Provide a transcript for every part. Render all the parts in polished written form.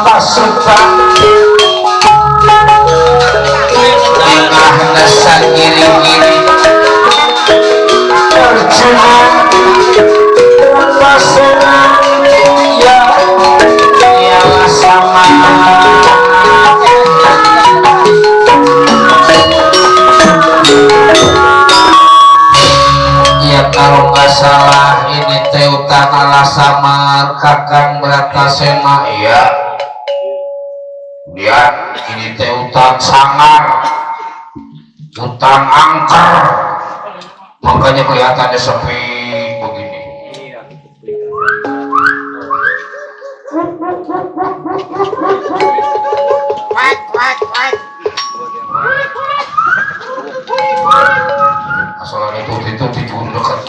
pasukan tengah nasa giri-giri Arjuna pasena ya ialah sama ya kalau nggak salah ini teh utang samar Kakang Bratasena ya lihat ini teh utang sangar utang angker makanya kelihatannya sepi begini asalnya itu dijun dekat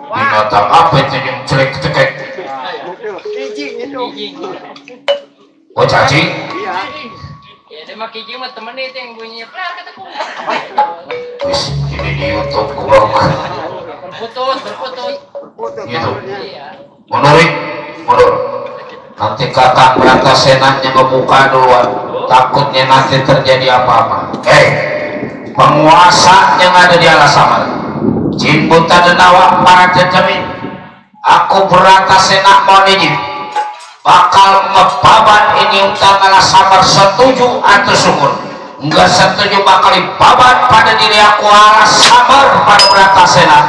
binatang apa itu yang celek-celek oh cacing? Ya dia mah kijing mah temen itu yang bunyinya plar kataku wis ini di YouTube gua berputus gitu iya mundur nanti Kakang Bratasena ngebuka duluan takutnya nanti terjadi apa-apa penguasa yang ada di Alasamar Jin Buta Denawa para jajamin aku Bratasena mau nijib bakal ngebabat ini utang Alasamar setuju atau syukur enggak setuju bakal dibabat pada diri aku Alasamar pada Bratasena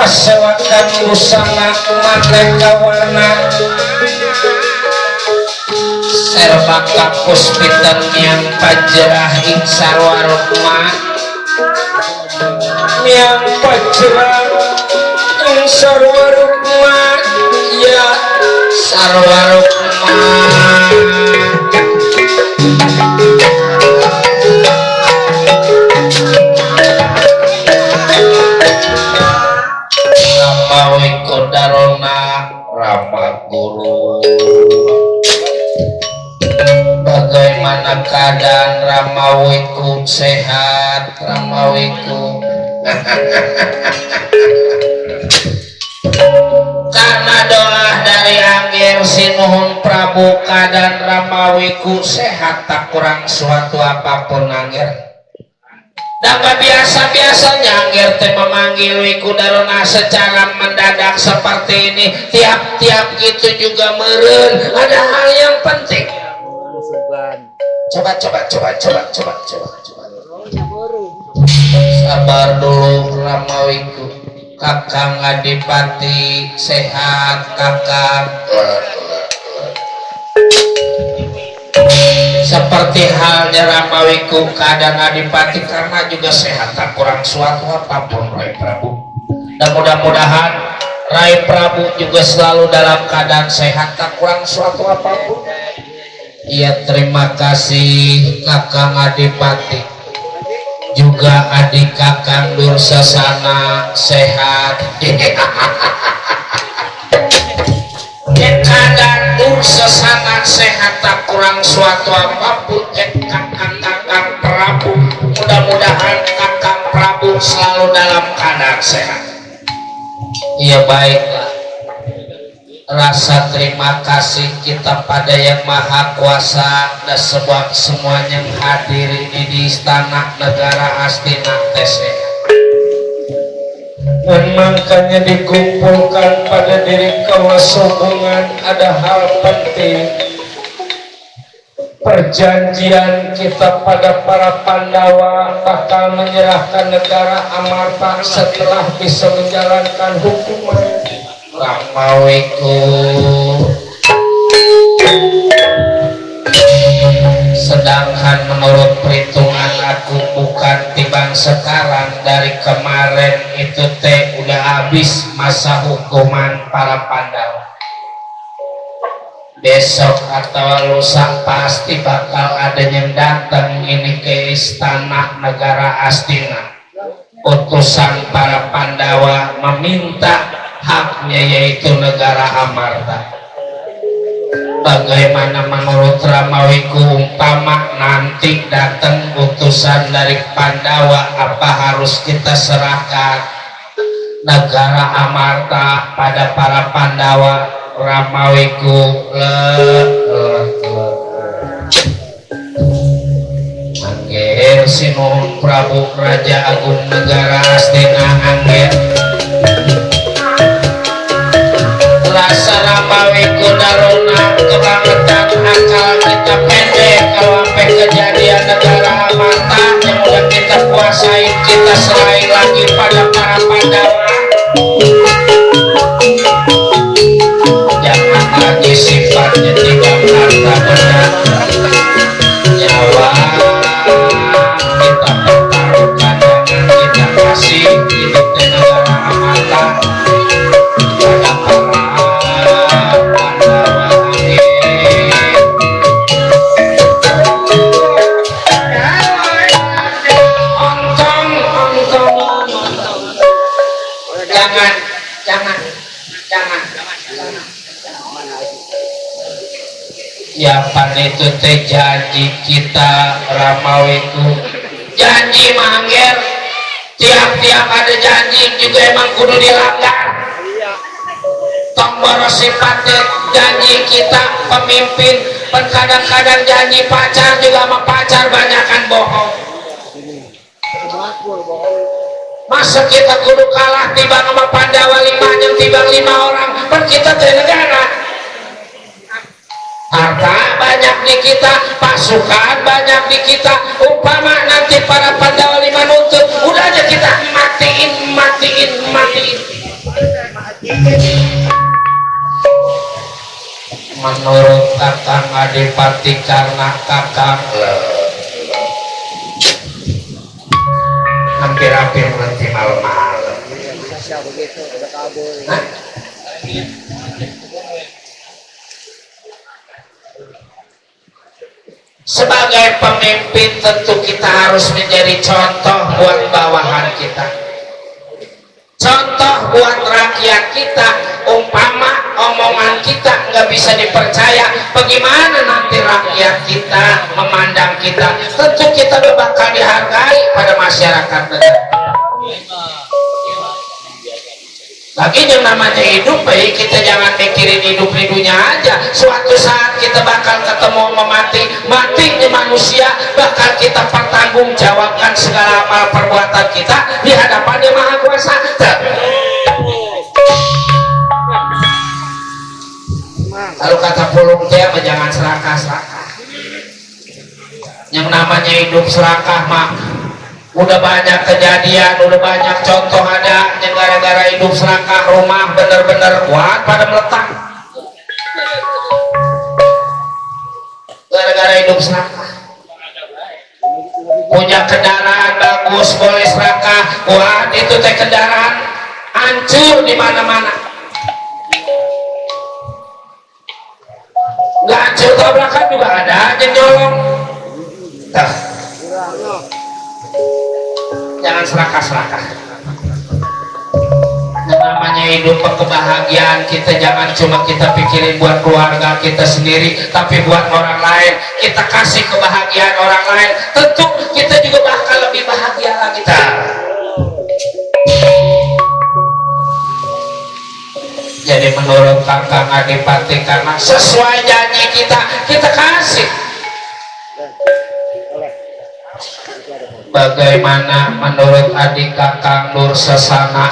pasewakan busana maneka warna serba kapus pitan yang pajrah ing sarwarukma yang pajrah ing sarwarukma ya sarwarukma Ramawiku darona Rama Guru bagaimana keadaan Ramawiku sehat Ramawiku karena doa dari Anggir Sinuhun Prabu keadaan Ramawiku sehat tak kurang suatu apapun Anggir dan gak biasa-biasanya Anggir teh memanggil Wiku Darona secara mendadak seperti ini tiap-tiap itu juga meren ada hal yang penting coba sabar dulu Ramawiku Kakang Adipati sehat Kakang seperti halnya Ramawiku keadaan Adipati karena juga sehat tak kurang suatu apapun Rai Prabu dan mudah-mudahan Rai Prabu juga selalu dalam keadaan sehat tak kurang suatu apapun. Iya terima kasih Kakang Adipati juga adik kakang Dur Sasana sehat. Kadang Dur Sasana sehat tak kurang suatu apapun. Kakang Prabu, mudah-mudahan kakang Prabu selalu dalam keadaan sehat. Iya baiklah. Rasa terima kasih kita pada Yang Maha Kuasa dan sebab semuanya yang hadir ini di istana negara Astina TC. Dan makanya dikumpulkan pada diri kelas hubungan ada hal penting. Perjanjian kita pada para Pandawa bakal menyerahkan negara Amarta setelah bisa menjalankan hukuman. Ramawiku sedangkan menurut perhitungan aku bukan timbang sekarang dari kemarin itu teh udah habis masa hukuman para Pandawa. Besok atau lusa pasti bakal ada yang datang ini ke istana negara Astina. Utusan para Pandawa meminta haknya yaitu negara Amarta. Bagaimana menurut Ramawiku umpama nanti datang utusan dari Pandawa, apa harus kita serahkan negara Amarta pada para Pandawa? Ramawiku Angger Sinuhun Prabu Raja Agung Negara Astina Angger rasa Ramawiku daruna kebangetan akal kita pendek kalau sampai kejadian negara Amarta yang udah kita kuasai kita serahin lagi pada para Pandawa. Jangan lagi sifatnya tidak harta benda nyawa kita pertaruhkan dengan kita kasih hidup di negara Amarta pada para Pandawa. Ontong jangan ya pan itu teh janji kita Ramawiku janji mangger tiap-tiap ada janji juga emang kudu dilanggar tong boros sifatnya janji kita pemimpin kadang-kadang janji pacar juga sama pacar banyakan bohong. Masa kita kudu kalah timbang sama Pandawa 5 yang timbang 5 orang kan kita teh negara harta banyak di kita, pasukan banyak di kita. Umpama nanti para Pandawa 5 nuntut, udah aja kita matiin. Menurut kakang Adipati karena kakang hampir-hampir nanti malam-malam. Sebagai pemimpin tentu kita harus menjadi contoh buat bawahan kita, contoh buat rakyat kita. Umpama omongan kita nggak bisa dipercaya, bagaimana nanti rakyat kita memandang kita? Tentu kita bakal dihargai pada masyarakat negara. Lagi yang namanya hidup, baik kita jangan mikirin hidup di dunia aja. Suatu saat kita bakal ketemu matinya manusia, bakal kita pertanggungjawabkan segala amal perbuatan kita di hadapan Yang Maha Kuasa. Kalau kata pulung dia jangan serakah. Yang namanya hidup serakah mah udah banyak kejadian, udah banyak contoh ada yang gara-gara hidup serakah rumah bener-bener kuat pada meletak gara-gara hidup serakah. Punya kendaraan bagus boleh serakah kuat, itu teh kendaraan hancur di mana-mana. Nggak hancur tabrakan juga ada aja nyolong. jangan serakah-serakah. Namanya hidup kebahagiaan kita jangan cuma kita pikirin buat keluarga kita sendiri, tapi buat orang lain. Kita kasih kebahagiaan orang lain, tentu kita juga bakal lebih bahagia lagi. Jadi menurut Kakang Adipati, karena sesuai janji kita kasih. Bagaimana menurut adik Kakang Nur Sesana?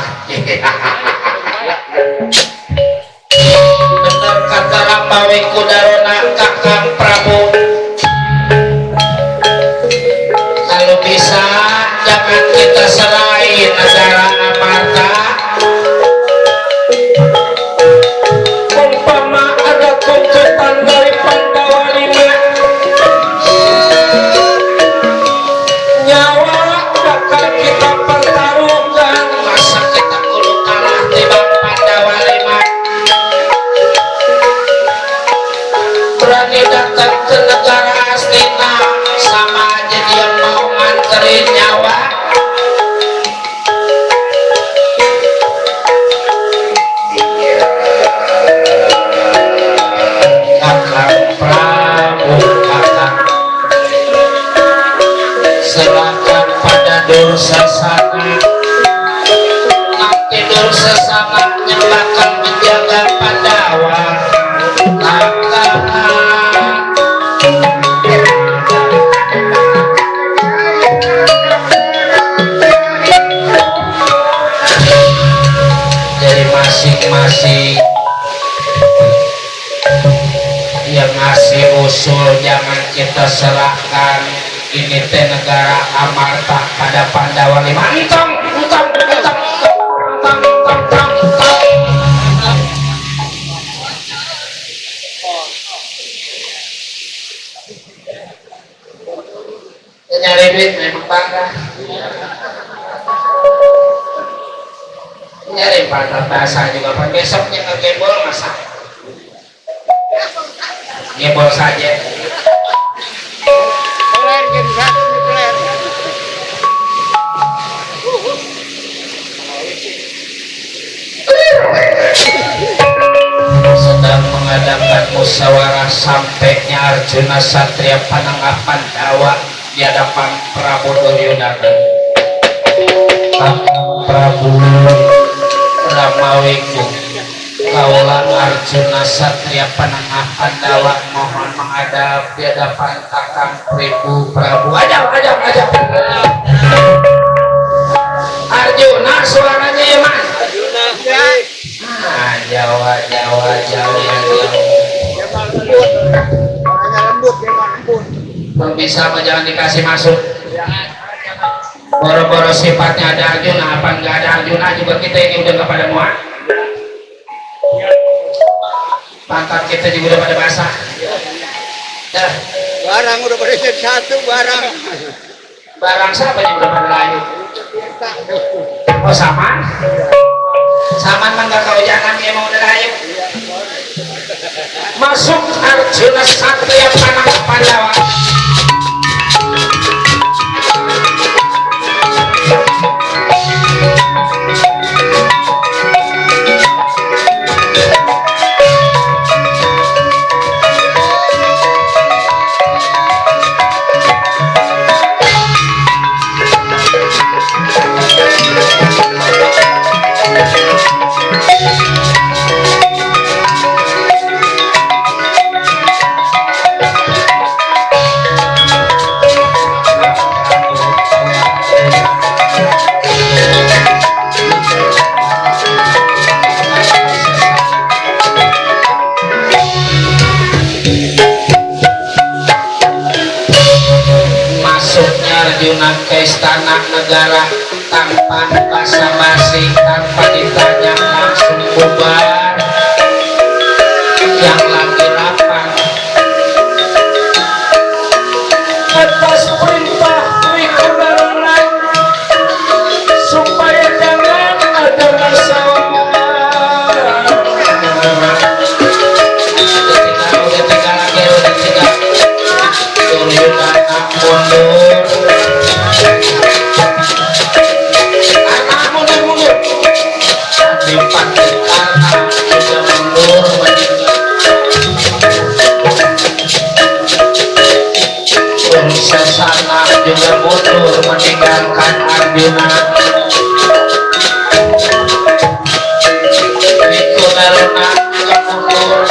Benar kata Ramawi Kudarona Kakang Prabu, kalau bisa jangan kita serahin negara Amarta. Umpama ada tuntutan dari Pandawa V, nyawa bakal kita pertaruhkan. Masa kita kudu kalah timbang Pandawa V? Berani datang ke negara Astina, sama aja dia mau nganterin nyawa. Kakang Prabu, kakang serahkan pada Dursasana. Nanti Dursasananya bakal menjaga Pandawa. Kakang jadi masing-masing yang ngasih usul jangan kita serahkan ini teh negara Amarta pada Pandawa V. Entong. Nyari duit memang bangga. Nyari pada bahasa juga Pak, besoknya ngegebol masa gebol saja. Sedang mengadakan musyawarah sampainya Arjuna Satria Panangah Pandawa di hadapan Prabu Duryodana. Prabu Ramawiku, kaulah Arjuna Satria Panangah Pandawa mohon menghadap di hadapan Kakang Prabu. Ajak. Arjuna suaranya eman. Jawa. Kalau bisa mah jangan dikasih masuk. Boro-boro sifatnya ada Arjuna, apa enggak ada Arjuna juga kita ini udah nggak pada muat. Pangkat kita juga udah pada basah. Barang udah pada jadi satu barang. Barang siapa yang udah pada layu? Oh Saman? Saman mah nggak kau jangan dia mau udah layu. Masuk Arjuna Satria Panangah Pandawa. Arjuna ke istana negara tanpa basa-basi, tanpa ditanya langsung bubar. Yang lagi lapang atas perintah Wikudarana supaya jangan ada masalah. Udah tiga Duryodana mundur. Patikana juga mundur Sesana juga mundur meninggalkan Arjuna. Itu Daruna juga mundur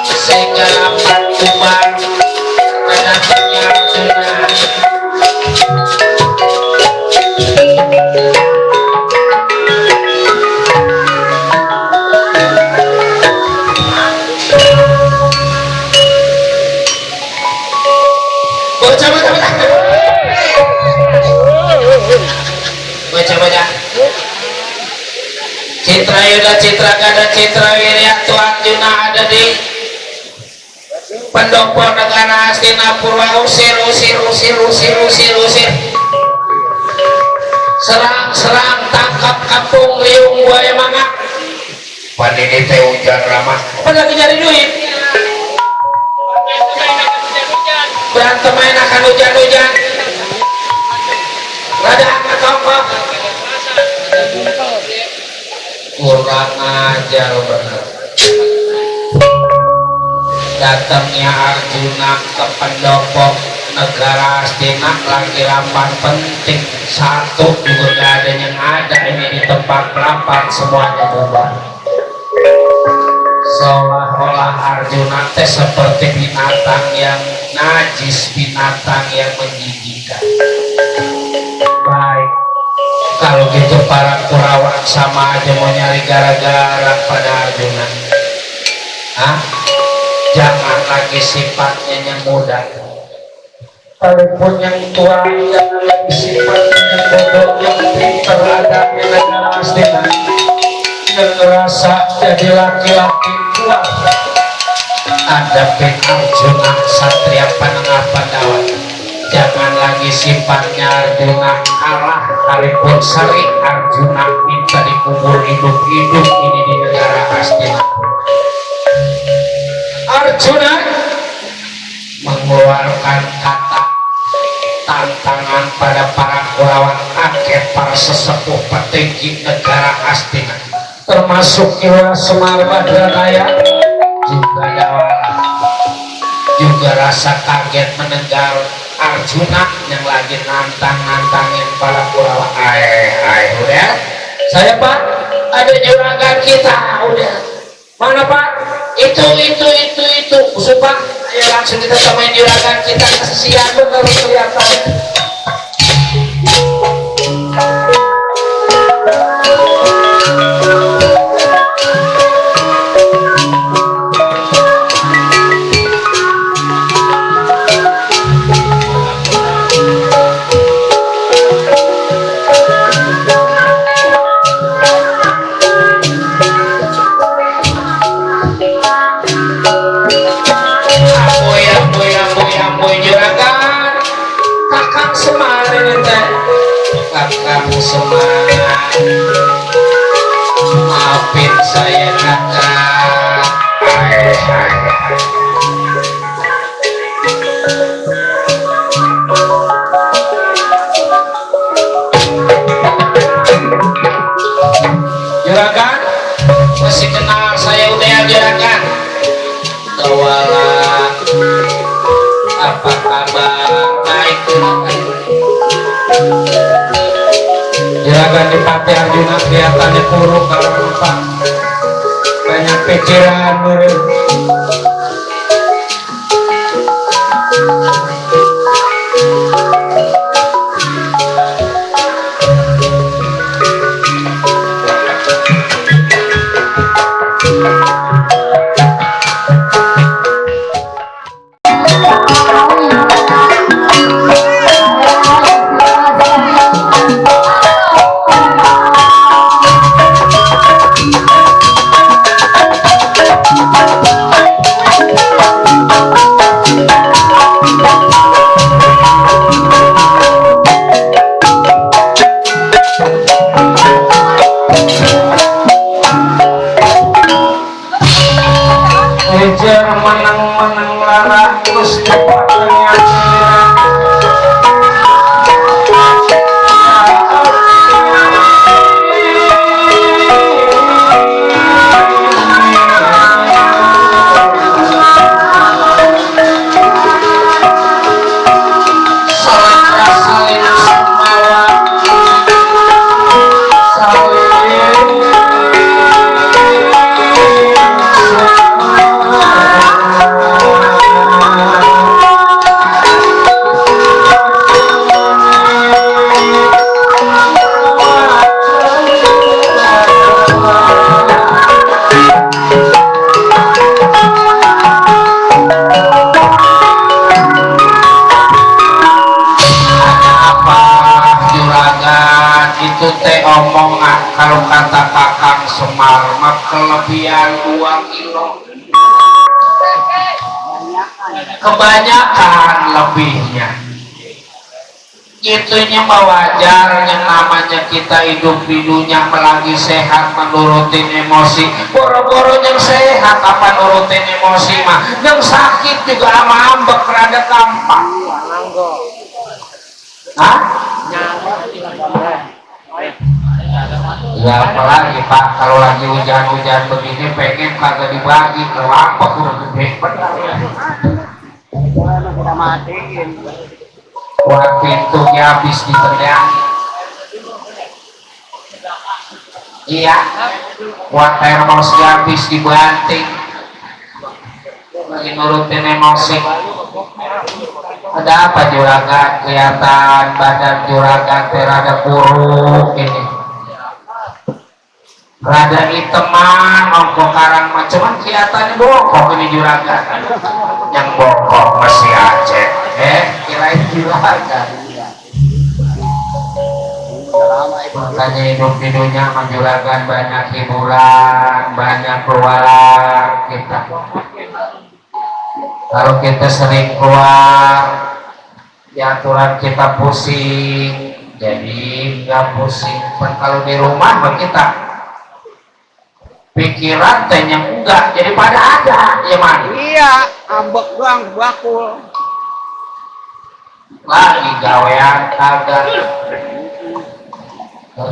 sehingga dapat bubar kedatangannya Arjuna. Baca Citra Yuda, Citra Gada, Citra Wirya, Arjuna ada di pendopo negara Hastinapura. Usir serang tangkap kampung liung buaya mangga. Pandini teh hujan ramah pada nyari duit berantem main akan hujan rada angkat tongkok kurang ajar bener. Datangnya Arjuna ke pendopo negara Hastina lagi rapat penting satu juga gak ada yang ada ini di tempat rapat semuanya bubar. Seolah-olah Arjuna teh seperti binatang yang najis, binatang yang menjijikkan. Baik, kalau gitu para Kurawa sama aja mau nyari gara-gara pada Arjuna. Hah? Jangan lagi sifatnya yang muda. Walaupun yang tua, jangan lagi sifatnya yang bodoh, yang pintar adanya negara Hastina. Yang ngerasa jadi laki-laki kuat. Hadapin Arjuna Satria Panengah Pandawa. Jangan lagi sifatnya Arjuna kalah kalipun sari Arjuna minta dikubur hidup-hidup ini di negara Hastina. Arjuna mengeluarkan kata tantangan pada para Kurawa, kakek para sesepuh petinggi negara Hastina, termasuk Kiwa Semar Badranaya juga Dawala, juga rasa kaget mendengar Arjuna yang lagi nantangin para Kurawa. Udah saya Pak, ada juragan kita udah mana Pak, itu usut Pak, ayo langsung kita samain juragan kita, kesian bener kelihatan. Kakang Semar, maafin saya kakak. Juragan, masih kenal saya udah juragan. Dawala, apa kabar? Baik juragan. Juragan di Pati Arjuna kelihatannya buruk kalau lupa banyak pikiran murid. Semar mah kelebihan 2 kilo, kebanyakan lebihnya. Itunya mah wajar, yang namanya kita hidup di dunia melagi sehat menurutin emosi. Boro-boro yang sehat apa nurutin emosi mah, yang sakit juga ama ambek rada gampang. Hah? Ya apalagi Pak, kalau lagi hujan-hujan begini pengen kagak dibagi, kelambak udah gede benar ya. Kita matiin. Buat pintunya habis ditendangi. Iya, buat termosnya habis dibanting. Lagi nurutin emosi. Ada apa juragan? Kelihatan badan juragan terada kuruk ini. Rada hiteman, ongkok karang macam kelihatannya bokok ini juragan. Yang bokok masih aja. Kirain juragan. Makanya hidup di dunia menjuragan banyak hiburan, banyak keluar kita. Kalau kita sering keluar, di aturan kita pusing, jadi nggak pusing. Kalau di rumah kita pikiran tanya enggak, jadi pada ada, ya man. Iya, ambek doang bakul. Lagi gawean kagak.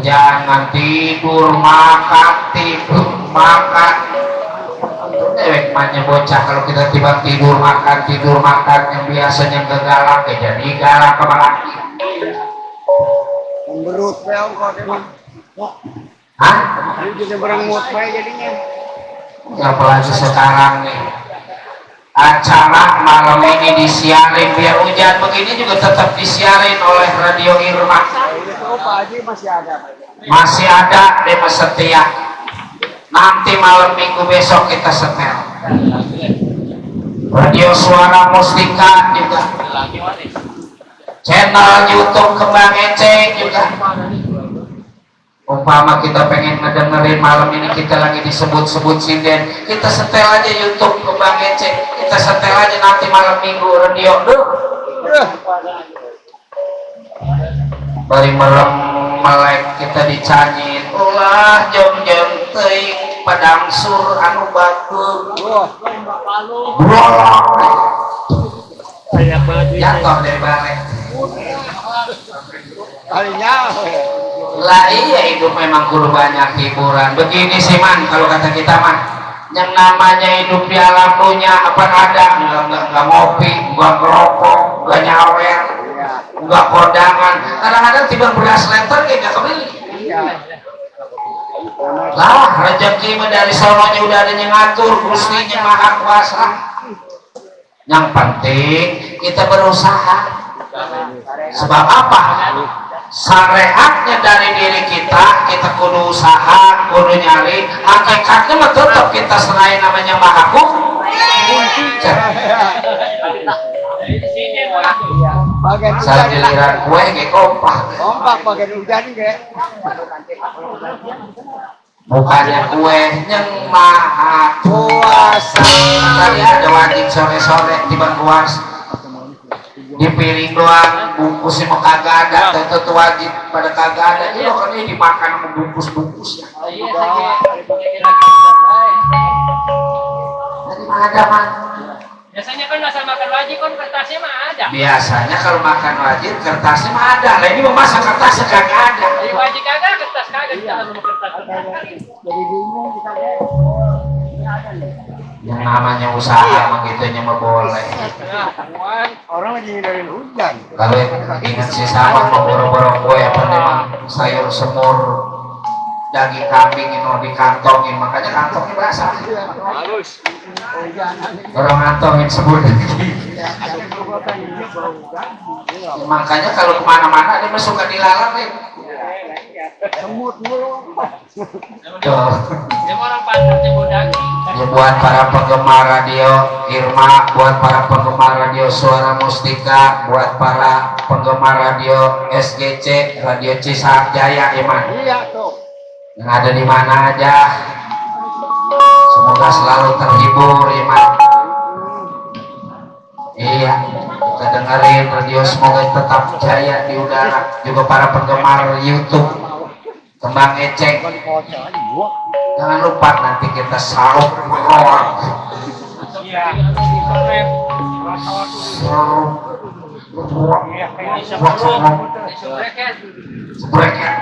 Jangan tidur makan. Ewek manya bocah kalau kita tiba tidur makan yang biasanya galak ya jadi galak kembali. Berut peong kok emang. Hah? Ini jadi berengut bae jadinya. Ya apalagi sekarang nih. Acara malam ini disiarin biar hujan begini juga tetap disiarin oleh Radio Irma. Itu Pak Haji masih ada. Masih ada deh setia. Nanti malam minggu besok kita setel. Radio Suara Mustika juga. Channel YouTube Kembang Eceng juga. Umpama kita pengen ngedengerin malam ini kita lagi disebut-sebut sinden, kita setel aja YouTube Kembang Eceng, kita setel aja nanti malam minggu radio. Bari merem melek kita dicanyin, ulah jong teuing padang sur anu baku. Brolok. Jatuh dari balik. Kalinya Lah iya hidup memang kudu banyak hiburan. Begini sih man, kalau kata kita man, yang namanya hidup di alam dunia apa ada? Enggak ngopi, enggak ngerokok, enggak nyawer, enggak kondangan. Kadang-kadang tiba beras liter kayak enggak kebeli. Lah rezeki mah dari sononya udah ada yang ngatur, Gustinya Maha Kuasa. Yang penting kita berusaha. Sebab apa? Syariatnya dari diri kita kudu usaha, kudu nyari. Hakikatnya mah tetap kita selain namanya Maha Kuasa. Saat giliran kue kayak kompak pakai hujan kayak. bukannya kue yang Maha Kuasa. Tadi ada wajib sore-sore tiba kuas di piring doang, bungkusnya mau kagak ada, tentu wajib pada kagak ada. Ini loh kan ini dimakan sama bungkus-bungkusnya. Tadi mah ada man. Biasanya kan asal makan wajib kan kertasnya mah ada. Biasanya kalau makan wajib kertasnya mah ada. Lah ini memasak kertasnya kagak ada. Jadi wajib kagak kertas kagak kita harus kertas. Jadi bingung kita deh. Yang namanya usaha mah gitunya mah boleh. Orang lagi ngindarin hujan. Kalau ingat si sama boro-boro kue apa memang sayur semur daging kambing ini di kantongin, makanya kantongnya basah. Bagus. Orang kantongin semur daging. Makanya kalau kemana-mana dia suka dilarang nih. Semut mulu. Tuh. Dia orang pantatnya mau daging. Ya, buat para penggemar radio Irma, buat para penggemar radio Suara Mustika, buat para penggemar radio SGC, Radio Cisarjaya, Iman. Iya tuh. yang ada di mana aja. Semoga selalu terhibur, Iman. Iya, kita dengerin radio, semoga tetap jaya di udara. Juga para penggemar YouTube Kembang Ecek, jangan lupa nanti kita sahur roar. Iya. Sebreket.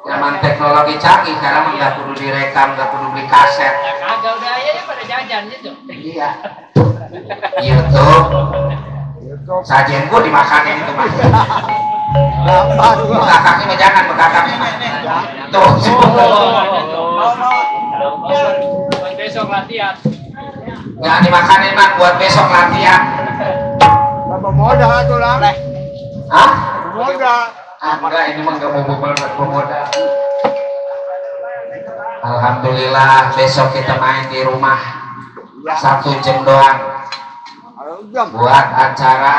Zaman teknologi canggih, sekarang nggak perlu direkam, nggak perlu beli kaset. Ya kagak udah aja pada jajan gitu. Iya. YouTube. Sajian gua dimakanin itu mah. Bekakaknya mah jangan, bekakaknya mah. Tuh. Buat besok latihan. Jangan dimakanin mah, buat besok latihan. Berapa modal tuh lah? Hah? Modal. Enggak, ini mah nggak mau banget modal. Alhamdulillah, besok kita main di rumah 1 jam doang buat acara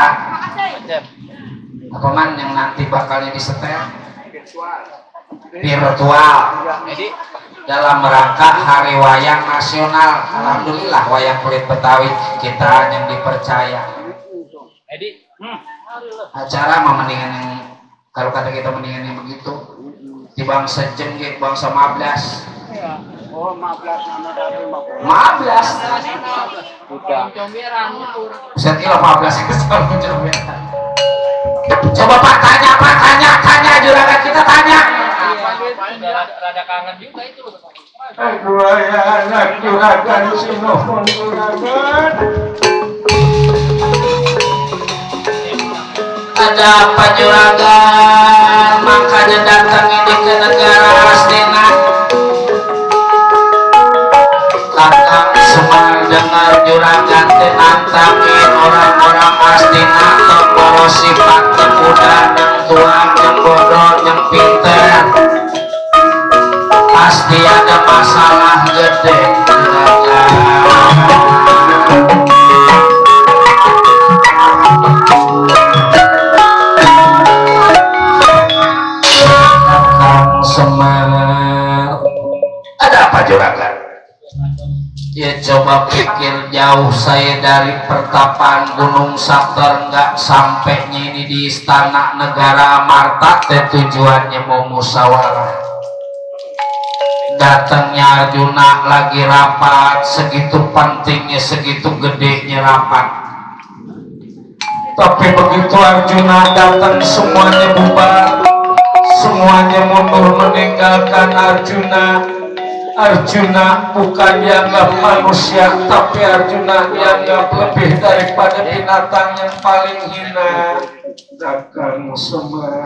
apa man yang nanti bakalnya disetel virtual dalam rangka Hari Wayang Nasional. Alhamdulillah, wayang kulit Betawi kita yang dipercaya. Acara mendingan yang kalau kata kita mendingan yang begitu di bangsa jam gitu, bangsa 15. Oh, 15 nama tapi 15. Udah. Saya kira 15 itu selalu comberan. Coba Pak tanya juragan kita tanya. Rada kangen juga itu. Aduh ya anak juragan sinuhun juragan. Ada apa juragan? Makanya datang ini ke negara Astina. Kakang Semar dengar juragan tenantangin orang-orang Astina, temboro sifat yang muda, yang tua, yang bodoh, yang pinter. Pasti ada masalah gede juragan. Semar, ada apa juragan? Ya coba pikir jauh saya dari pertapaan Gunung Sater, nggak sampainya ini di istana negara Amarta, tujuannya mau musyawarah. Datangnya Arjuna lagi rapat, segitu pentingnya, segitu gedenya rapat. Tapi begitu Arjuna datang semuanya bubar. Semuanya mundur meninggalkan Arjuna. Arjuna bukan dianggap manusia, tapi Arjuna dianggap lebih daripada binatang yang paling hina. Kakang Semar.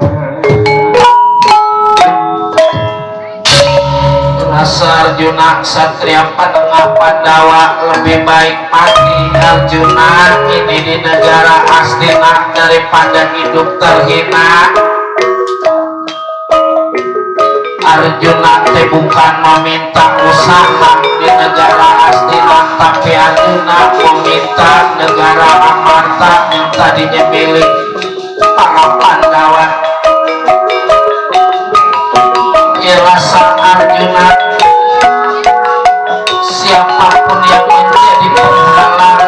Rasa Arjuna Satria Padengah Pandawa lebih baik mati Arjuna ini di negara Astina daripada hidup terhina. Arjuna teh bukan meminta usaha di negara Astina, tapi Arjuna meminta negara Amarta yang tadinya milik para Pandawa. Rasa Arjuna, siapapun yang menjadi penghalang,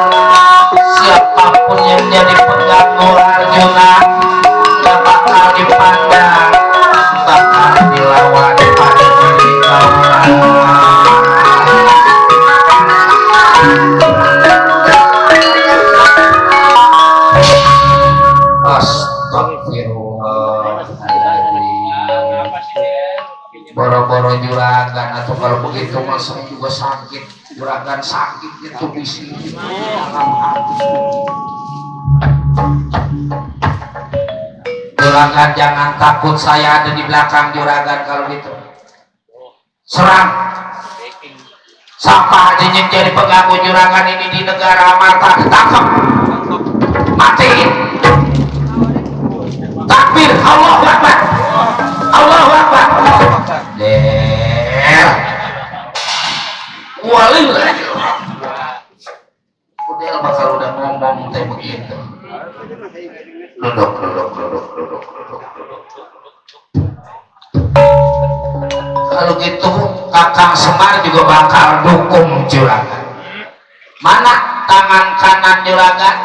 siapapun yang jadi pengganggu Arjuna, gak bakal dipandang, bakal dilawan pada diri kaulah. Boro-boro juragan, atau kalau begitu mas saya juga sakit. Juragan sakit itu di sini dalam hati. Juragan jangan takut, saya ada di belakang juragan. Kalau gitu serang. Siapa aja yang jadi pengganggu juragan ini di negara Amarta, tangkap, matiin. Takbir, Allahu Akbar, Allahu Akbar. Walillah. Udah bakal udah ngomong teh begitu. Duduk. begitu Kakang Semar juga bakal dukung Juragan. Mana tangan kanan Juragan?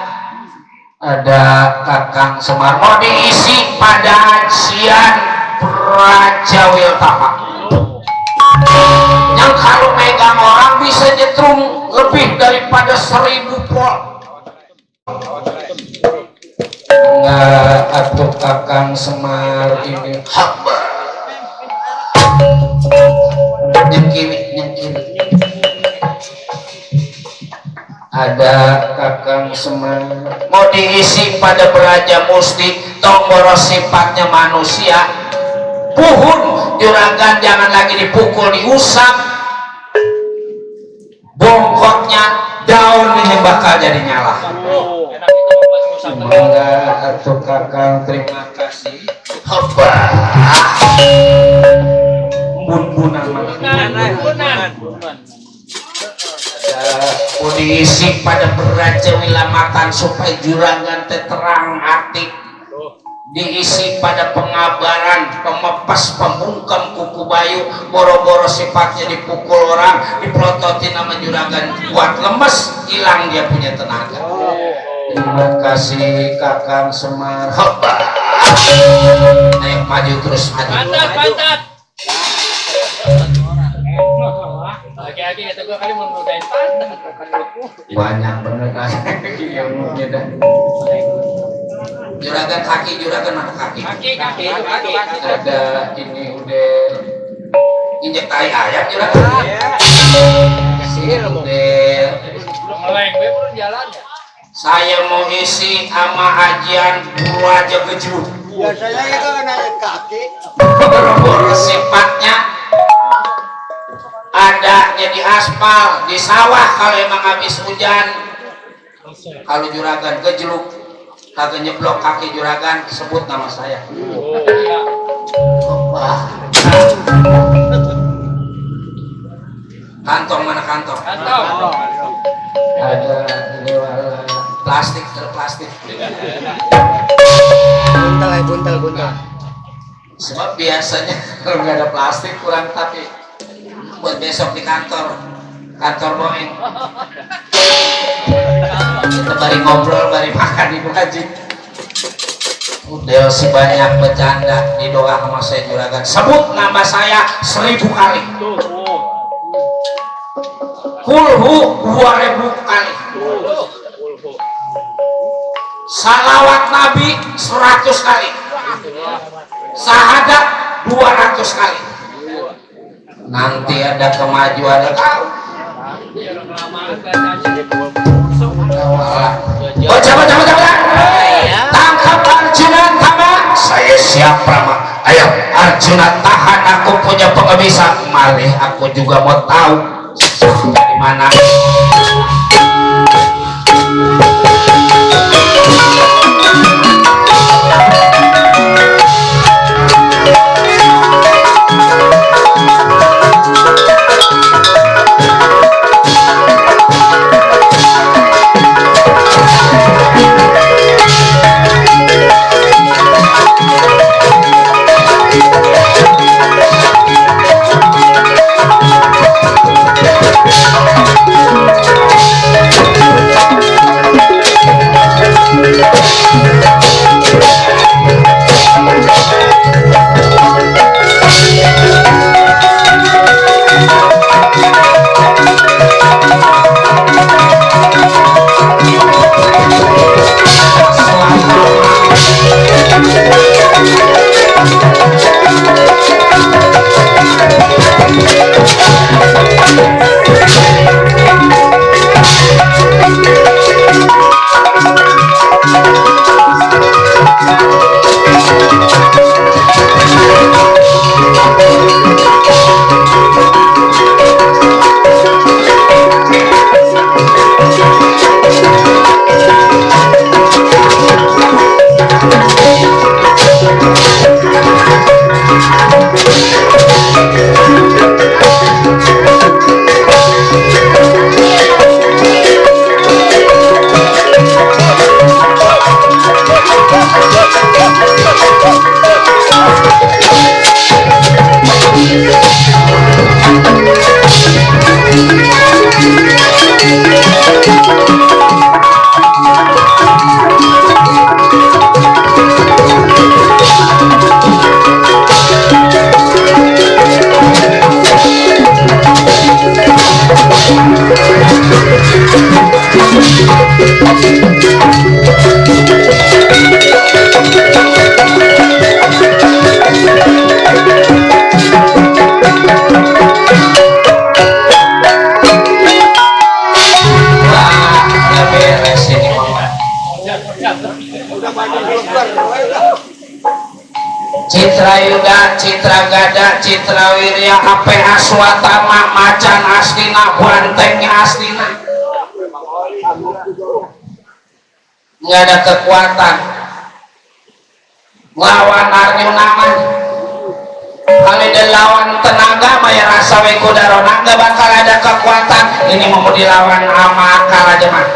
Ada Kakang Semar mau diisi pada ajian Prajawiltama. Yang kalau megang orang bisa nyetrum lebih daripada 1000 pol. Enggak, atuh Kakang Semar ini hamba. Nyengkiri. Ada Kakang Semar mau diisi pada Beraja Musti, tomboro sifatnya manusia. Puhun Juragan jangan lagi dipukul, diusap, bongkotnya daun ini bakal jadi nyala. Semoga atuh Kakang, terima kasih. Haba bun-bunan mau diisi pada Beraja Wilamatan supaya Juragan terang hati, diisi pada pengabaran, pemepas, pembungkam kuku bayu, boro-boro sifatnya dipukul orang, dipelototin nama Juragan, kuat lemes, hilang dia punya tenaga. Terima kasih Kakang Semar. Haba ayo maju terus, maju. Mantap. Lagi-lagi kata gua kali mau ngodain pantat. Banyak bener ilmunya dah. Juragan kaki, Juragan mana kaki? Kaki. Ada ini udah injek tai ayam Juragan. Udah Meleng gue belum jalan ya. saya mau isi sama ajian Purwaja Gejruk. Biasanya itu naik kaki. Boro-boro sifatnya ada jadi aspal di sawah kalau emang habis hujan. Kalau Juragan Gejruk kagak nyeblok kaki Juragan, sebut nama saya. Wah. Kantong mana kantong? Ada ini plastik. Buntel. Sebab biasanya kalau nggak ada plastik kurang, tapi buat besok di kantor Boeing. Kita bari ngobrol, bari makan di Haji. Udah si banyak bercanda di doa sama saya Juragan. Sebut nama saya 1000 kali. Kulhu 2000 kali. Salawat Nabi 100 kali. Sahadat 200 kali. Nanti ada kemajuan kau. Baca. Tangkap Arjuna Tama. Saya siap Rama. Ayo Arjuna tahan, aku punya pengebisa. Mari aku juga mau tahu dari mana. Jada Citra Wirya Ape Aswatama Macan Astina Bantengnya Astina nggak ada kekuatan lawan Arjunaman kali dia lawan tenaga maya rasa wekudarona nggak bakal ada kekuatan ini mau dilawan sama akal aja mah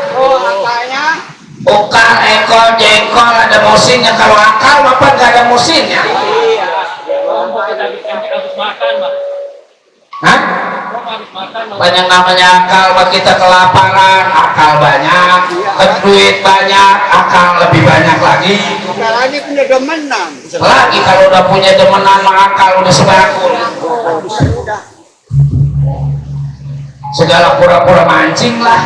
ukal ekol jengkol ada musimnya kalau akal apa nggak ada musimnya Habis makan, Pak. Hah? Habis makan, Pak. Banyak namanya akal mah kita kelaparan akal banyak duit banyak akal lebih banyak lagi Sekarang ini punya demenan. lagi kalau udah punya demenan mah akal udah sebakul segala pura-pura mancing lah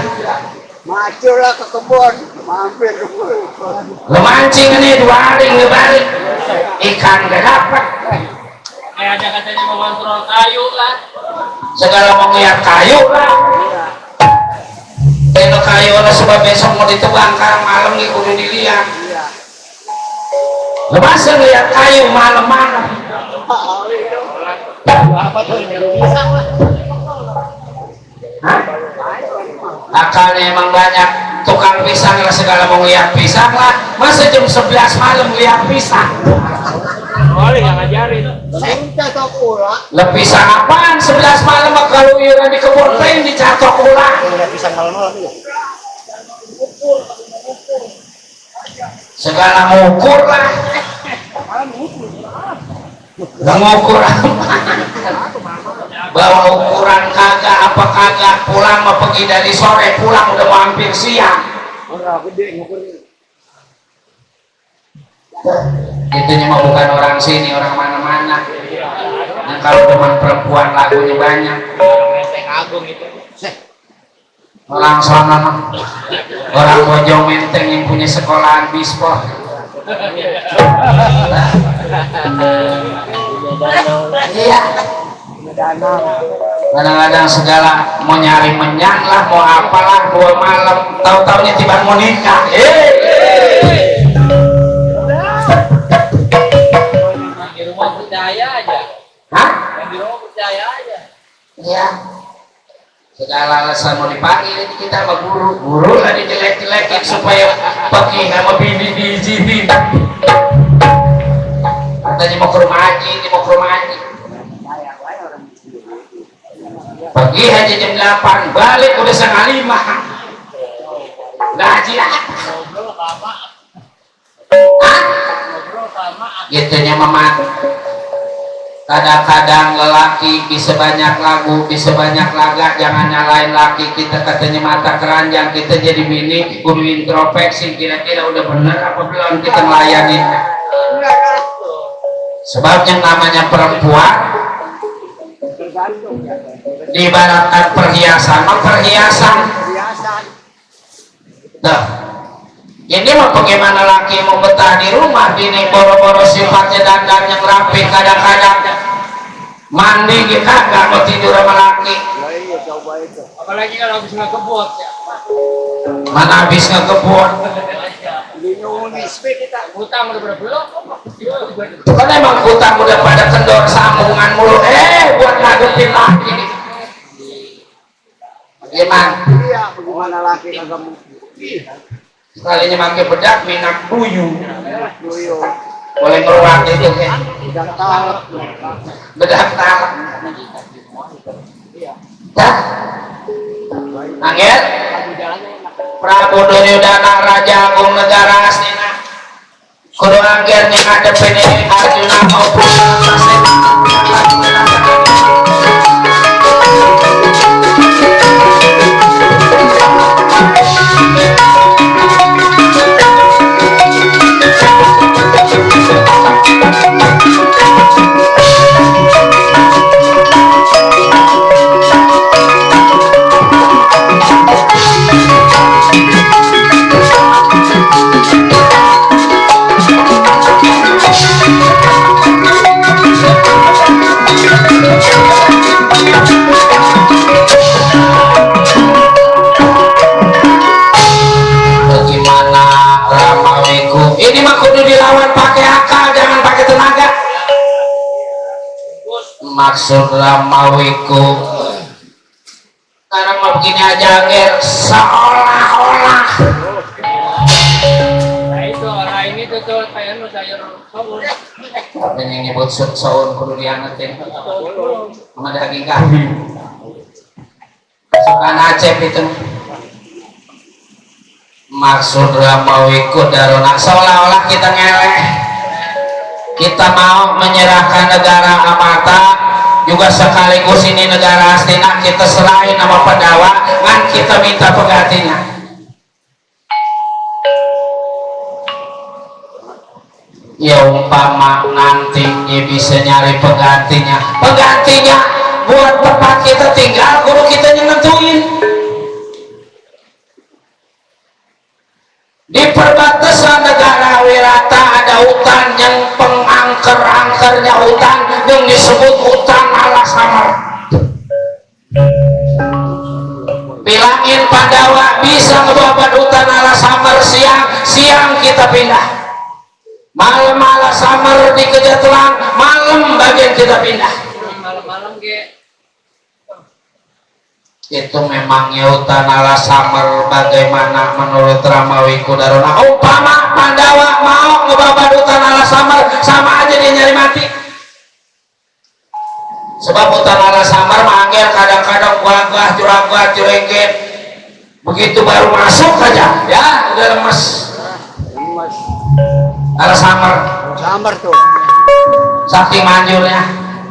Maju lah ke kebun, mampir ke kebun. lo mancing ini 2 hari nggak balik ikan nggak dapat Kayak ada katanya mau kontrol kayu lah. segala mau ngeliat kayu lah kalau kayu lah sebab besok mau ditebang karang malam nih kudu dilihat lo masa ngeliat kayu malam-malam Apa tuh pisang lah. hah? Akalnya emang banyak tukang pisang lah segala mau ngeliat pisang lah masa jam 11 malam ngeliat pisang Boleh nggak ngajarin. Kita tak pula. lah pisang apaan 11 malam mah kalau iuran di kebun teh dicatok ulang Ada pisang malam-malam ya. segala ngukur lah nggak ngukur bawa ukuran kagak apa kagak pulang mau pergi dari sore pulang udah mau hampir siang Orang gede ngukurnya. itu mah bukan orang sini orang mana-mana yang kalau teman perempuan lagunya banyak Menteng Agung itu. orang sana mah orang Bojong Menteng yang punya sekolahan bispo iya kadang-kadang segala mau nyari menyan lah mau apalah 2 malam tahu-taunya tiba mau nikah Di rumah percaya aja. hah? Yang di rumah percaya aja. iya segala alasan mau dipanggil ini kita sama guru lah dijelek-jelekin supaya pergi sama bini diizinin katanya mau ke rumah haji ini mau ke rumah haji pergi aja jam 8 balik udah 5:30 gaji lah Ngobrol lama. hah? Ngobrol lama. gitunya mama kadang-kadang lelaki bisa banyak lagu bisa banyak laga jangan nyalain laki kita katanya mata keranjang kita jadi bini kudu introspeksi kira-kira udah bener apa belum kita ngelayanin sebab yang namanya perempuan diibaratkan perhiasan mah perhiasan Biasan. dah ini mah bagaimana laki mau betah di rumah bini boro-boro sifatnya dandan yang rapi kadang-kadang mandi gitu kagak mau tidur sama laki Ya iya coba itu. Apalagi kalau habis ngekebut ya. mana habis ngekebun Di Nunis kita. Utang udah belum. itu kan emang hutang udah pada kendor sambungan mulu buat ngadepin laki gimana Iya, bagaimana laki kagak mungkin. sekalinya pakai bedak minyak puyuh Yoyo. boleh keluar itu kan Udah talak. bedak talak dah Angger Prabu Duryodana Raja Agung Negara Astina kudu anggernya ngadepin ini Arjuna maupun Ramawiku. Sekarang mau begini aja Ger, seolah-olah Nah itu orang ini tuh kayak nu sayur soun. ini nyebut soun kudu diangetin sama daging kambing. Sukan Acep itu maksud Ramawiku darona, seolah-olah kita ngeleh, kita mau menyerahkan negara Amata juga sekaligus ini negara Astina kita serahin nama Pandawa kan kita minta penggantinya. Ya umpama nanti dia bisa nyari penggantinya buat tempat kita tinggal kudu kita yang nentuin. Di perbatasan negara Wirata ada hutan yang pengangker-angkernya hutan yang disebut hutan Alasamar. Bilangin Pandawa bisa ngebabat hutan Alasamar siang kita pindah. Malam Alasamar di Kejatuhan, malam bagian kita pindah. Malam-malam ge. Itu memangnya hutan Alasamar bagaimana menurut Ramawiku Darona? Umpama Pandawa mau ngebabat hutan Alasamar sama aja dia nyari mati. Sebab hutan Alasamar manggil kadang-kadang gagah jurengget. Begitu baru masuk aja ya udah lemes. Alasamar Samar tuh. saking manjurnya.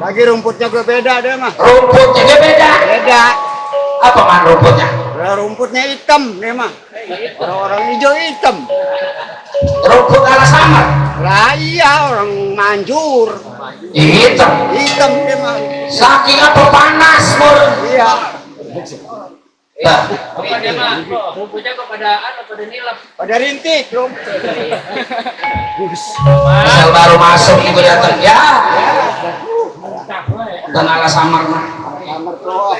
Lagi rumputnya gue beda deh mah. Rumputnya juga beda. Beda. Apa man rumputnya? Rumputnya hitam deh mah. Orang-orang hijau hitam. Rumput Alasamar. Lah iya orang manjur. Hitam. Hitam deh mah. Saking apa panas mur. Iya. Nah, Apa dia mah? Rumputnya kok pada nilap. Pada rintik rumput. asal baru masuk juga datang ya. Dan Alasamar mah. Samar tuh.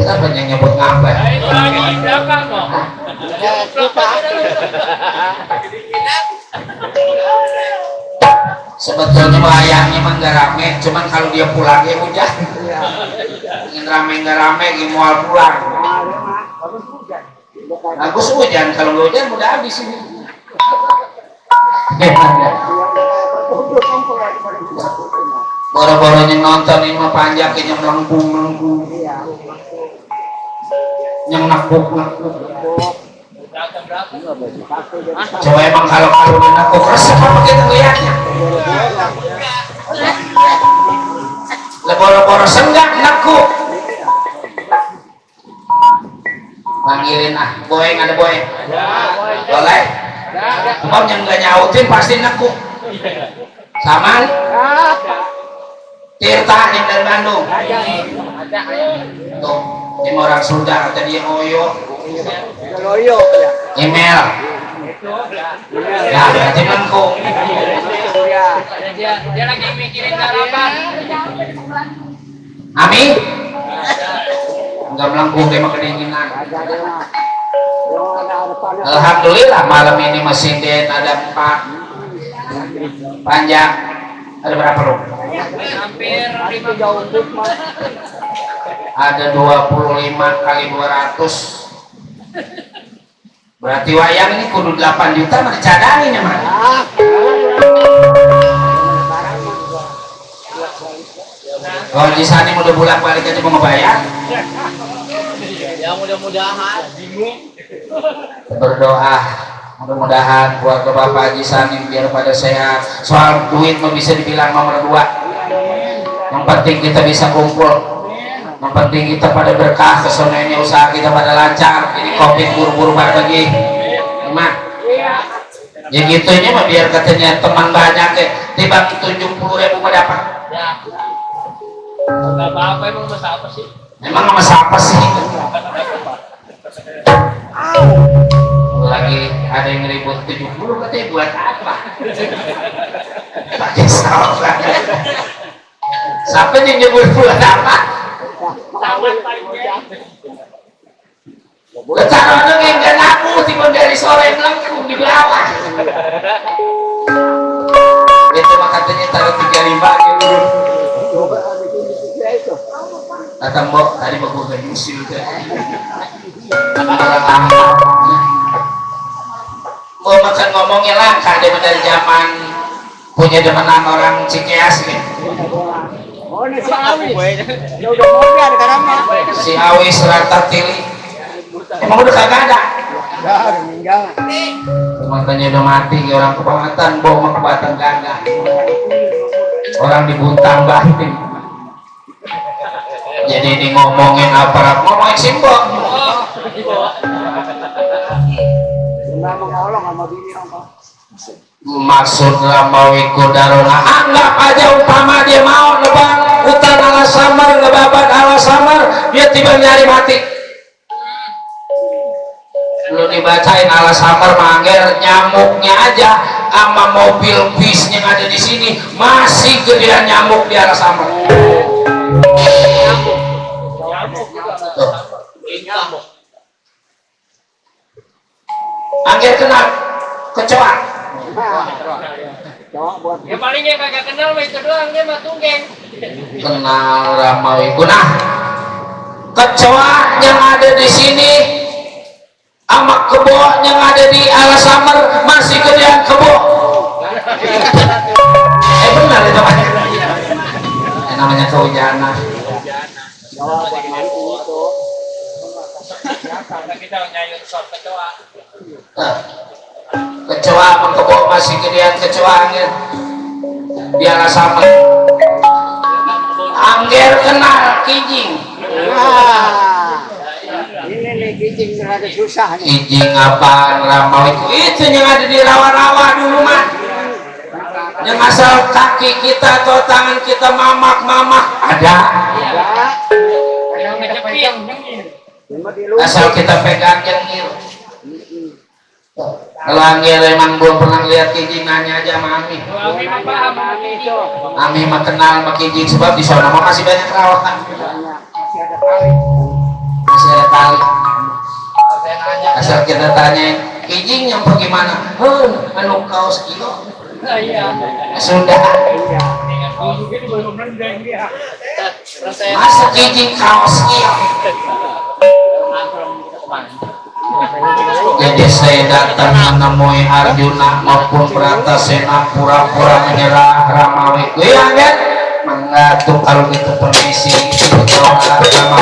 Siapa yang nyebut ngapa? Nah itu lagi di belakang kok. Ya, kita. Sebetulnya bayangnya mah nggak rame, cuman kalau dia pulang ya hujan. Iya. Ingin rame nggak rame, ingin mual pulang. Nah, dia mah bagus hujan. Bagus hujan, kalau nggak hujan udah habis ini. Boro-boronya nonton ini mah panjang kayaknya melengkung. Iya. Yang nakuk. Belakang. Coba emang kalau dia nakuk resep apa kita lihatnya? Boro-boro senggak nakuk. Panggilin boeng ada boeng. Boleh? Umam yang nggak nyautin pasti nakuk. Saman? Tirta yang dari Bandung. Tuh, ini orang Sunda kata dia ngoyo. Loyo ya. Email. Ya, berarti mengkung. Ya. Dia lagi mikirin sarapan. Ami? Enggak melengkung dia mah kedinginan. Alhamdulillah malam ini mesin den ada 4 panjang. Ada berapa lu? Hampir 5 Jauh mah. Ada 25 kali 200. Berarti wayang ini kudu 8 juta mah dicadangin ya mah. Kalau di sana udah bolak balik aja mau ngebayar. Ya mudah-mudahan. Berdoa mudah-mudahan keluarga Bapak Haji Sanim biar pada sehat. Soal duit mah bisa dibilang nomor 2. Yang penting kita bisa kumpul. Yang penting kita pada berkah, kesonanya usaha kita pada lancar. Jadi covid buru-buru lagi. Emang ya gitunya mah biar katanya teman banyak ya. Tiba 70.000 mah dapat. Ya. Enggak apa-apa emang masa apa sih? Emang sama siapa sih? Lagi ada yang ribut 70 katanya buat apa? Pakai saus. Siapa yang nyebut buat apa? Lecarono yang gak laku tiba dari sore melengkung di bawah. Itu mah katanya taruh 3.000 tembok tadi mau gue nyusul deh. Gue makan ngomongnya langka dari zaman punya demenan orang Cikeas nih. Oh, ini si Awi. Ya udah mau dia ada karama. Si Awi Serata Tili. Emang udah kagak ada? Udah meninggal. Makanya udah mati orang kebangatan, bawa kebatan gagah. Orang di Buntang Banting. Jadi ini ngomongin aparat, ngomongin simbol. Enggak mau ngolong sama bini apa. Maksud Ramawi Kudarona, anggap aja umpama dia mau nebang hutan ala samar, ngebabat ala samar, dia tiba nyari mati. Lu dibacain ala samar mangger, nyamuknya aja sama mobil bis yang ada di sini masih gedean nyamuk di ala samar. Angger kena kecoa. Ya palingnya kagak kenal mah itu doang dia mah tunggeng. Kenal Ramawi Guna. Kecoa yang ada di sini sama kebo yang ada di Alasamar masih gedean kebo. Benar itu kan? Namanya kehujanan. Kita nyayur sop kecoa. Kecoa sama kebo masih gedean kecoanya di Alasamar. Angger kenal kijing. Ini nih kijing rada susah nih. Kijing apaan Ramawi? Itu yang ada di rawa-rawa dulu mah. Yang asal kaki kita atau tangan kita mamak-mamak ada. Asal kita pegang jengil. Kalau Angger emang belum pernah lihat kijing nanya aja sama Ami. Ami mah paham sama kijing. Ami mah kenal sama kijing sebab di sana mah masih banyak rawakan. Masih ada kali. Masih ada tali. Asal kita tanyain kijing yang pergi mana? Anu kaos kilo. Iya. Sudah. Masa kijing kaos kilo. Jadi saya datang menemui Arjuna maupun Bratasena pura-pura menyerah Ramawi. Iya kan? Mengatur kalau gitu permisi sama.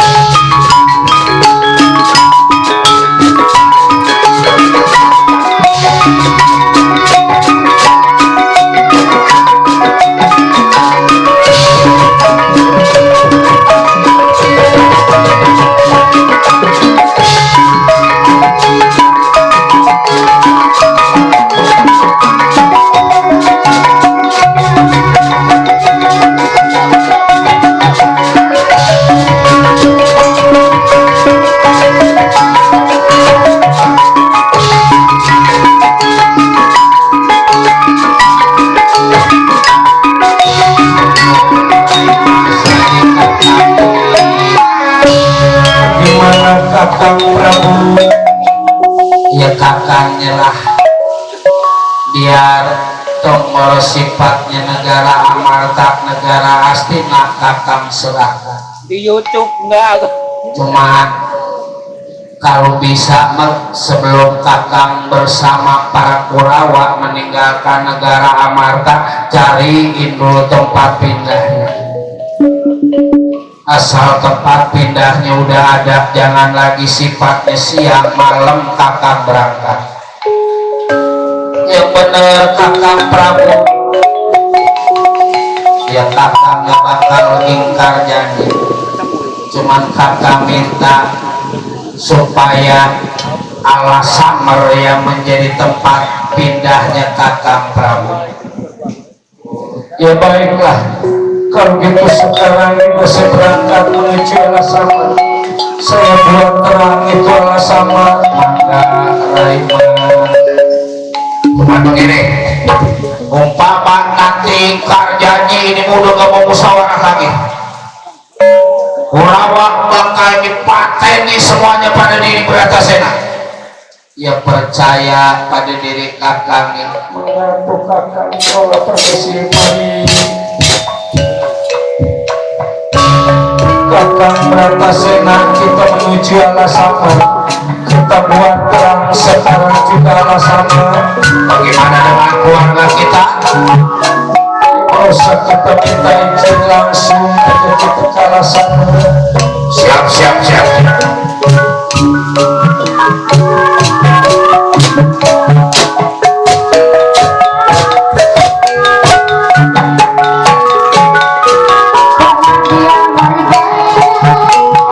Kakang Prabu ya kakangnya lah biar tongol sifatnya negara amartak negara Astina kakang serahkan Di YouTube enggak. cuma kalau bisa sebelum kakang bersama para Kurawa meninggalkan negara Amarta cariin dulu tempat pindahnya. Asal tempat pindahnya udah ada, jangan lagi sifatnya siang malam kakang berangkat. Yang bener kakang Prabu, ya kakang gak bakal ingkar janji. Cuman kakang minta supaya Alasamar yang menjadi tempat pindahnya kakang Prabu. Ya baiklah. Kalau gitu sekarang ibu saya berangkat menuju Alasamar. Saya buat terang itu Alasamar. Mangga Raima. Cuma begini, umpama nanti Kak janji ini udah gak mau musyawarah lagi. Kurawa bakal dipateni semuanya pada diri Bratasena. Ya percaya pada diri kakang ini. Mengaku kakang kalau permisi mari. Kakang Bratasena kita menuju Alasama, kita buat terang sekarang juga Alasama. Bagaimana dengan keluarga kita? Usah kita minta izin langsung aja kita ke Alasama. Siap.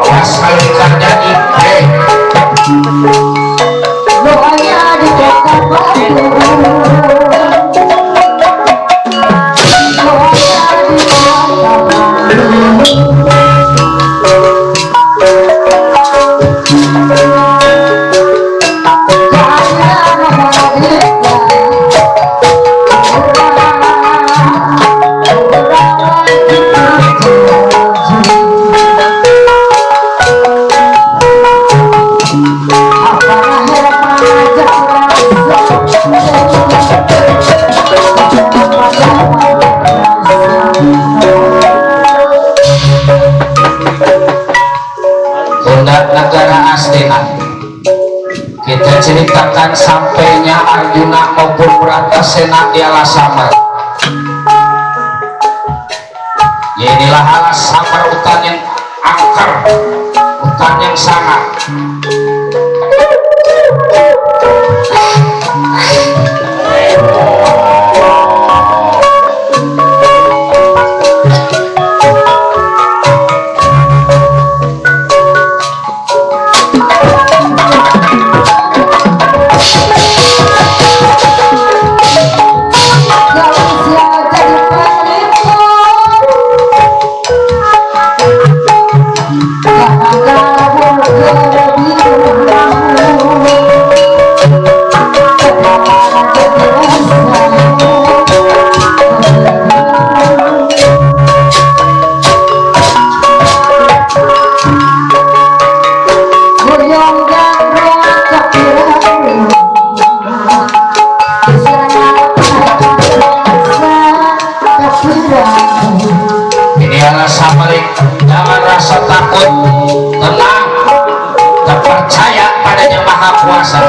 Awas kalikan jadi negara Astina. Kita ceritakan sampainya Arjuna maupun Bratasena di Alasama. Ya inilah Alasama, hutan yang angker, hutan yang sangat. Jangan rasa takut, tenang, terpercaya padanya Maha Kuasa.